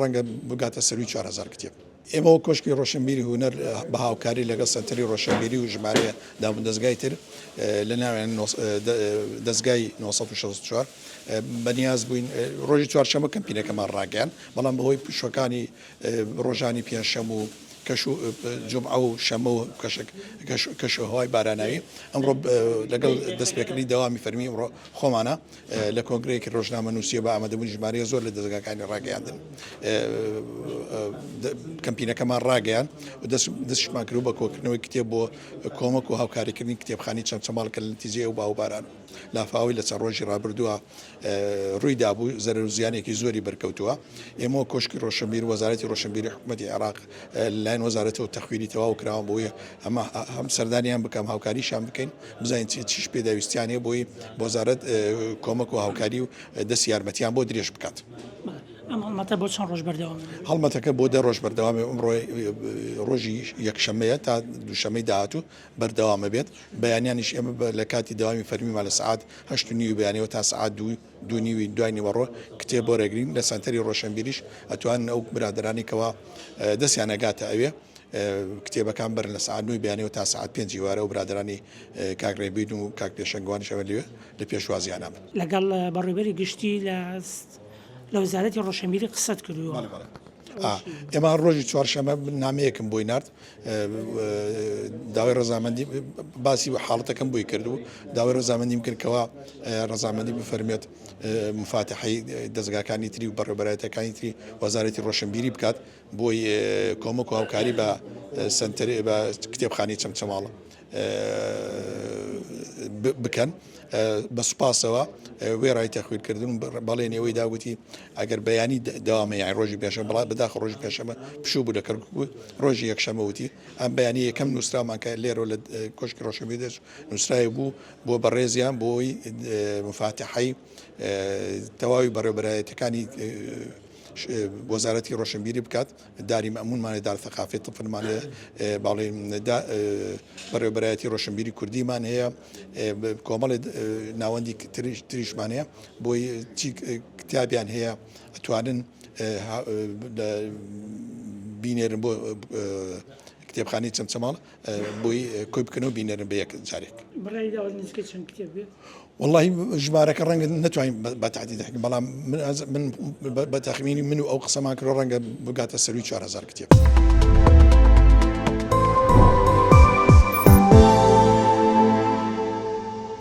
ڕەنگە بگاتە سەرووی 4000 کتێب. ئێمە وەک کۆشکی ڕۆشنبیری هونەر بە هاوکاری لەگەڵ سەنتەری ڕۆشنبیری و ژمارەیە دامودەزگای تر لە ناویان دەزگای 964 بەنیاز بووین ڕۆژی چوارشەممە کەمپینەکەمان ڕاگەیاند، بەڵام بەهۆی پشووەکانی ڕۆژانی پێنجشەم و کەش و جومعە و شەممە و کەشوهەوای باراناوی ئەمڕۆ لەگەڵ دەستپێکردنی دەوامی فەرمی ئەمڕۆ خۆمانە لە کۆنگرەیەکی ڕۆژنامەنووسییە بە ئامادەبوونی ژمارەیە زۆر لە دەزگاکانی ڕاگەیاندن کەمپینەکەمان ڕاگەیان و دەستشمان کرد بە کۆکردنەوەی کتێب بۆ کۆمەک و هاوکاریکردنی کتێبخانی چەمچەماڵ کە لە نتیجەی ئەو باوباران و لافاوەی لە چەند ڕۆژی ڕابردووە ڕووی دابوو زەرەر و زیانێکی زۆری بەرکەوتووە. ئێمە وەک کۆشکی ڕۆشنبیر، وەزارەتی ڕۆشنبیری حکومەتی عێراق لەلایەن وەزارەتەوە تەخویری تەواو کراوە بۆی ئەمە هەم سەردانیان بکەم هاوکاریشان بکەین بزانین چی چیش پێداویستیان هەیە بۆی وەزارەت کۆمەک و هاوکاری و دەستی یارمەتیان بۆ درێژ بکات. ئەم هەڵمەتە بۆ چەند ڕۆژ بەردەوام دەبێت؟ هەڵمەتەکە بۆ دە ڕۆژ بەردەوامە، ئەمڕۆ ڕۆژی یەکشەممەیە تا دووشەممەی داهاتوو بەردەوام ئەبێت، بەیانیانیش ئێمە لە کاتی دەوامی فەرمیمان لە سەعات هەشت و نیوی بەیانیەوە تا سەعات دوو دوو نیوی دوای نیوەڕۆ کتێب وەرەگرین، لە سەنتەری ڕۆشنبیریش ئەتوانن ئەو برادەرانەی کەوا دەستیان ئەگاتە ئەوێ کتێبەکان بەرن لە سەعات نۆی بەیانیەوە تا سەعات پێنج ئیوارە و برادەرانی کاک ڕێبین و کاک پێشەنگوانیش ئەوە لەوێ لە پێشوازیانا بن. لەگەڵ بەڕێوبەری گشتی لە لە وەزارەتی ڕۆشنبیری قسەت کردووە؟ بەڵێ بەڵێ. ئێمە هەر ڕۆژی چوارشەممە نامەیەکم بۆی نارد داوای ڕەزامەندی باسی حاڵەتەکەم بۆی کرد و داوای ڕەزامەندیم کرد کەوا ڕەزامەندی بفەرمێت مفاتحەی دەزگاکانی تری و بەڕێوبەرایەتەکانی تری وەزارەتی ڕۆشنبیری بکات بۆی کۆمەک و هاوکاری بە سەنتەر بە کتێبخانەی چەمچەماڵ بکەن بە سوپاسەوە وێڕای تەخویرکردن بەڵێنی ئەوەی دا گوتی ئەگەر بەیانی دەوامە یان ڕۆژی پێشەمە بەڵام بەداخە ڕۆژی پێشەمە پشوو بوو لە کەرکوک بوو ڕۆژی یەکشەمە وتی ئەم بەیانی یەکەم نووسراومان کە لێرەوە لە کۆشکی ڕۆشنبیری دەرچوو نووسراوی بوو بۆ بەڕێزیان بۆی مفاتحەی تەواوی بەڕێوبەرایەتەکانی وەزارەتی ڕۆشنبیری بکات داری مەئموونمان هەیە، دار ثقافەی طفلمان هەیە، باڵێن بەڕێوەبەرایەتی ڕۆشنبیری کوردیمان هەیە، کۆمەڵێ ناوەندی تریشمان هەیە بۆی چی کتابیان هەیە ئەتوانن بینێرن بۆ کتێبخانەی چەمچەماڵ بۆی کۆی بکەنەوە بینێرن بە یەک جارێک. بڕیاری داوە نزیکەی چەند کتێب بێت؟ وەڵاهی ژمارەکە ڕەنگە نەتوانین بە تەحدید بکەین بەڵام من من بە تەخمینی من و ئەو قسەمان کرد ڕەنگە بگاتە سەرووی 4000 کتێب.